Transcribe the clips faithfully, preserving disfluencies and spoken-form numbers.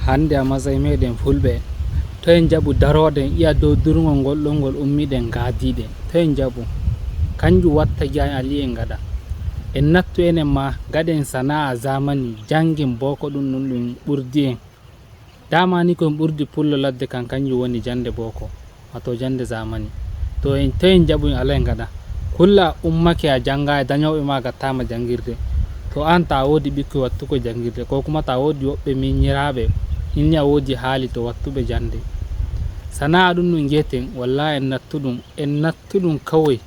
Hannde a masay meɗen fulɓe, to en jaɓu darooɗen iya dow durngol ngol ɗon ngol ummiɗen ngaadiiɗen, to en jaɓu. Kanjum watta jaan aliyen ngaɗa. En nattu enen ma gaɗen sana'a zamani, janngen booko ɗum ɗum ɗum ɓurdi en. Dama ni ko en ɓurdi pullo ladde kan kanjum woni jannde booko. Wato jannde zamani. To en to en jaɓu en alay ngaɗa. Kulla ummake a jannga e dañooɓe ma gattaama janngirde. To an ta woodi ɓikkoy wattuko janngirde ko kuma ta woodi woɓɓe miñiraaɓe inni a woodi haali to wattuɓe jannde. Sana'a ɗum ɗum ngiyeten walla en nattu ɗum en nattu ɗum kawoy.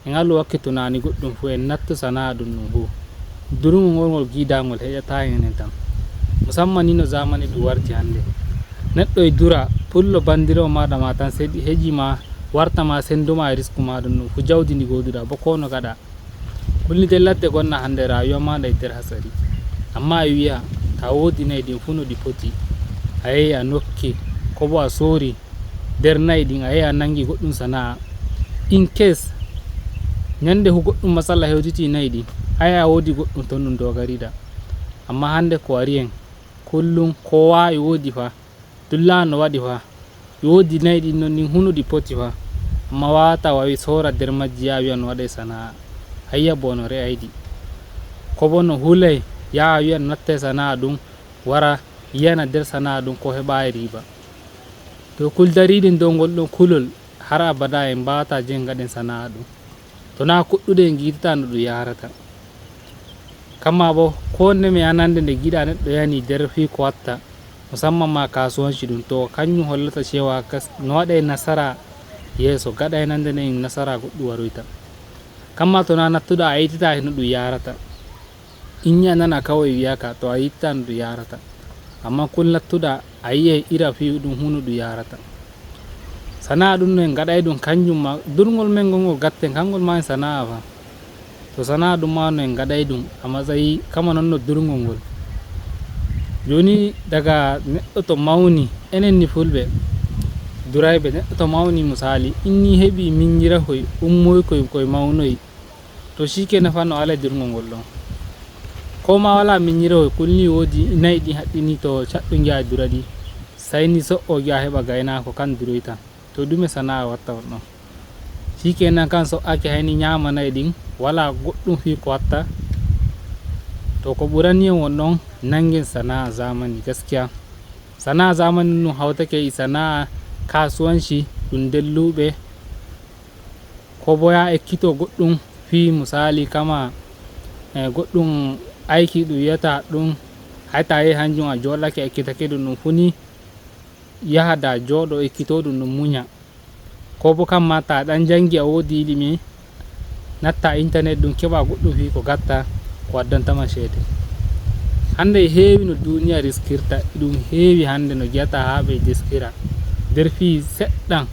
En allu wakke tunaani goɗɗum fuu en nattu sana'a ɗum ɗum fuu. Durngol ngol ngol giidaangol heƴataa en enen tan. Musamman ni no zamani ɗum warti hannde. Neɗɗo e dura pullo banndiraawo maaɗa ma tan seɗi heƴi ma warta ma senndu ma e risku ma ɗum ɗum fuu jawdi ndi gooduɗa bo ko no gaɗa. Kullidel ladde gonna hannde rayuwa maaɗa e nder hasari. Amma e wi'a ta woodi nayi ɗin fuu no ɗi poti. A yehi a nokki ko bo a soori. Nder nayi ɗin a yahi a nangi goɗɗum sana'a. In case ñande hu goɗɗum masala hewtiti nayi ɗin a yahi a woodi goɗɗum ton ɗum dogariɗa. Amma hannde ko ari en kullum kowa e woodi fa dulla no waɗi fa e woodi nayi ɗin non ɗin hunuɗi poti fa. Amma wawata wawi soora nder majji yaha wiya no waɗay sana'a. Hayya bo no re'ayɗi ko bo no hulay yaha wiya no nattay sana'a ɗum wara yiyana nder sana'a ɗum ko heɓayi riba. To kul dariɗen dow ngol ɗon kulol har abada en mbawata jen gaɗen sana'a ɗum. To na kuɗɗuɗe en giitata no ɗum yaharata. Kamma bo ko nde mi anande nde giɗa neɗɗo yani nder fii ko watta musamman ma kasuwanci ɗum to kanjum hollata cewa no waɗay nasara yeeso gaɗa e nande nden nasara goɗɗum waroyta. Kamma to na nattuɗa a yitata hino ɗum yaharata. Inña nana kawai wiyaka to a yitta no ɗum yarata. Amma kun lattuɗa a yi'ay ira fii ɗum hunu ɗum yarata. Sana'a ɗum no en gaɗay ɗum kanjum ma durngol men ngol ngol gatten kangol ma en sana'a fa. To sana'a ɗum ma no en gaɗay ɗum a matsayi kama non no durngol ngol. Joni daga neɗɗo to mawni enen ni fulɓe durayɓe neɗɗo to mawni misali inni heɓi miñirahoy ummoy koy koy mawnoy. To shikenan fa no alay durngol ngol ɗon. Ko ma wala miñirowe kulni wodi nayi ɗi haɗɗini to caɗɗu ngiya dura ɗi. Sai ni so'o giya heɓa gaynako kan duroyta. To ɗume sana'a watta on ɗon. Shikenan kan so'ake hayni ñama nayi ɗin wala goɗɗum fi ko watta. To ko ɓurani en won ɗon nangen sana'a zamani gaskiya. Sana'a zamani ɗum hawtake e sana'a kasuwanci ɗum ndelluɓe. Ko bo ya ekkito goɗɗum fii misali kama e goɗɗum ayki ɗum wiyata ɗum hayta yehi hanjum a joɗake ekkitake ɗum ɗum funi yaha da joɗo ekkito ɗum ɗum muña. Ko bo kamma ta ɗan jangi a wodi ilimi natta internet ɗum keɓa goɗɗum fii ko gatta ko waddantama ceede. Hande e heewi no duniya riskirta ɗum heewi hande no jiyata ha ɓe deskira nder fii seɗɗan.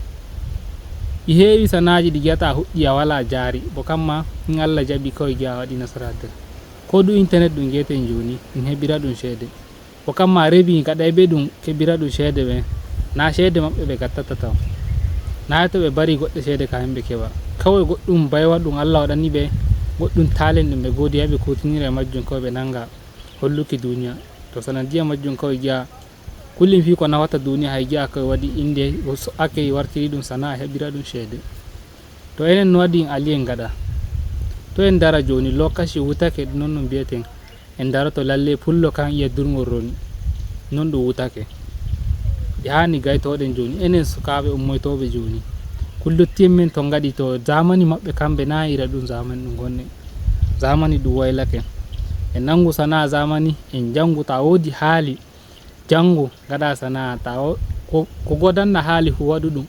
Ɗi heewi sanaaji ɗi ngi'ata a huɗɗi a walaa jaari, bo kamma in Allah jaɓi kawai ngi'a a waɗi nasara nder. Ko du internet ɗum ngi'eten jooni, in heɓira ɗum ceede. Bo kamma a rebi gaɗay ɓe ɗum keɓira ɗum ceede ɓen, na ceede maɓɓe ɓe gattata taw. Na to ɓe bari goɗɗe ceede ka himɓe keɓa. Kawai goɗɗum baywa ɗum Allah waɗani ɓe, goɗɗum talen ɗum ɓe goodi ya ɓe kutinira e majjum kawai ɓe nanga holluki duniya. To sanadiya majjum kawai ngi'a Kullum fii ko nafata duniya hay gi'a ko waɗi innde o so'ake wartiri ɗum sana'a heɓira ɗum ceede. To enen no waɗi en ali en ngaɗa. To en dara jooni lokaci wutake non no mbi'eten en daroto lalle pullo kan iya durngol roni. Non ɗum wutake. Ɗi haani gaytoɗen jooni enen sukaaɓe ummoytooɓe jooni. Kullotti'en men to ngaɗi to zamani maɓɓe kamɓe na ira ɗum zamani ɗum gonɗen. Zamani ɗum waylake. En nangu sana'a zamani en jangu ta woodi haali. Janngu ngaɗa sana'a ta o ko godanɗa haali fu waɗu ɗum.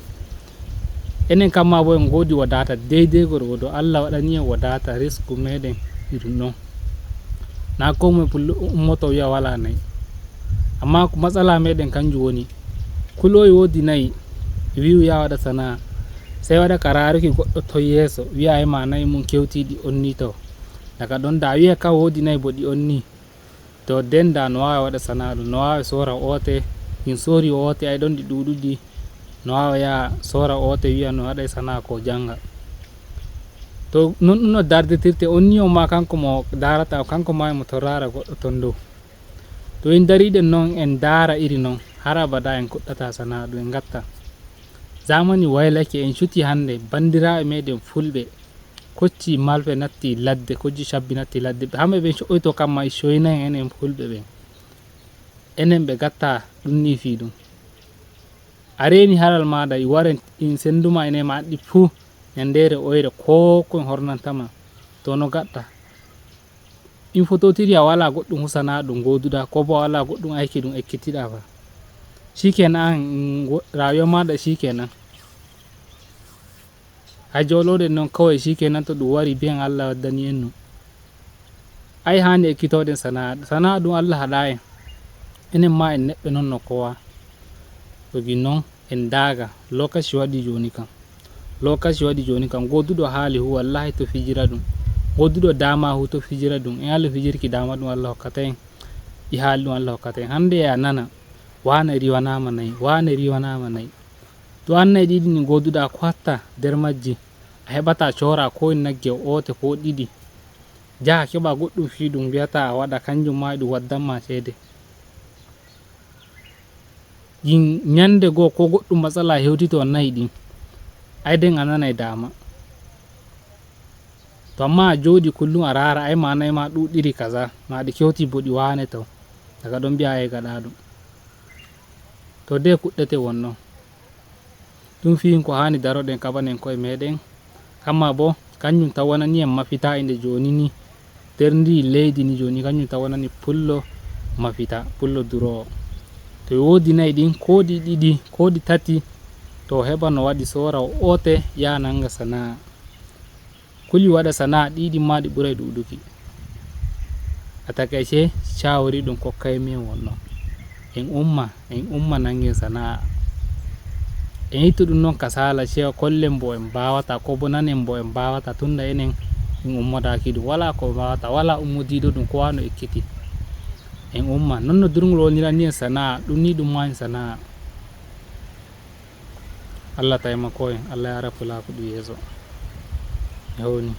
Enen kamma bo en ngoodi wadaata deydey gorgodo Allah waɗani en wadaata risku meɗen irum ɗon. Na ko moye pullo ummoto wi'a wala nayi. Amma ko matsala meɗen kanjum woni kuloy woodi nayi wi'u ya waɗa sana'a. Sey waɗa ka raaruki goɗɗo ton yeeso wi'a e ma nayi mum kewtiɗi onni to. Daga ɗon da wi'a kan woodi nayi bo ɗi onni. To denda no wawa waɗa sana'a ɗum no wawa sora oote. Min sori oote ay ɗon ɗi ɗuɗuɗi. No wawa yaha sora oote wiya no waɗa sana'a ko janga. To non ɗum no darditirte on ni on ma kanko mo darata kanko ma mo torrara goɗɗo ton dow. To en dariɗen noon, en ndaara iri noon, har abada en kuɗɗata sana'a ɗum en ngatta. Zamani waylake, en cuti hannde, banndiraaɓe meɗen fulɓe kocci malfe natti ladde, kocci cabbi natti ladde, hamɓe ɓen co'oyto kamma e coyna en enen fulɓe ɓen. Enen ɓe gatta ɗum ni fii ɗum. A reeni haral maaɗa, i waren in sennduma ene ma addi fuu, ñanndeere oyre ko koye hornantama, to no gaɗɗa. In fototiri a walaa goɗɗum husana ɗum gooduɗa, ko bo a walaa goɗɗum ayki ɗum ekkitiɗa fa. Shikenan, an, ngo-, rayuwa maaɗa shikenan. Hay joloɗen noon kawai shikenan to ɗum wari biyan Allah waddani en ɗum. Ay haani ekkitoɗen sana'a. Sana'a ɗum Allah haɗa en. Enen ma en neɓɓe noon no kowa. To gi noon en daaga. Lokaci waɗi jooni kam. Lokaci waɗi jooni kam. Gooduɗo haali hu wallahi to fijira ɗum. Gooduɗo dama hu to fijira ɗum. En Allah fijirki dama ɗum Allah hokkata en. Ɗi haali ɗum Allah hokkata en. Hannde a nana. Waane riwanama nayi. Waane riwanama nayi. To annay ɗiɗi ni gooduɗa ko hatta nder majji. A heɓata coora ko e nagge oote ko ɗiɗi. Njaha keɓa goɗɗum fii ɗum mbiyata a waɗa kanjum ma e ɗum waddanma ceede. Gin ñande goo ko goɗɗum matsala hewtito nayi ɗin. Ay den a nanay dama. To amma a jooɗi kullum a raara ay ma nayi ma ɗuuɗiri kaza. Ma ɗi kewti bo ɗi waane taw. Daga ɗon mbiya ay gaɗa ɗum. To de kuɗɗete wonno. Ɗum fii ko haani daroɗen kaɓanen koye meɗen. Kamma bo, kanjum tan wonani en mafita e nde jooni ni. Nder ndi leydi ni jooni, kanjum tan wonani pullo mafita, pullo duroowo. To e woodi nayi ɗin, ko ɗi ɗiɗi, ko ɗi tati, to o heɓa no waɗi soora o oote, yaha nanga sana'a. Kuli waɗa sana'a ɗiɗi ma ɗi ɓuray ɗuuɗuki. A takaice, shawari ɗum kokkay min wonno. En umma, en umma nangen sana'a. En ittu ɗum noon kasala cewa kollen mbo en mbawata, ko bo nanen mbo en mbawata, tunda enen en ummodaki ɗum. Wala ko mbawata, wala ummodiiɗo ɗum, ko wano ekkiti. En umma, noon no durngol wonirani en sana'a, ɗum ni ɗum ma en sana'a. Allah taimako en, Allah yara pulaaku ɗum yeeso. E howni.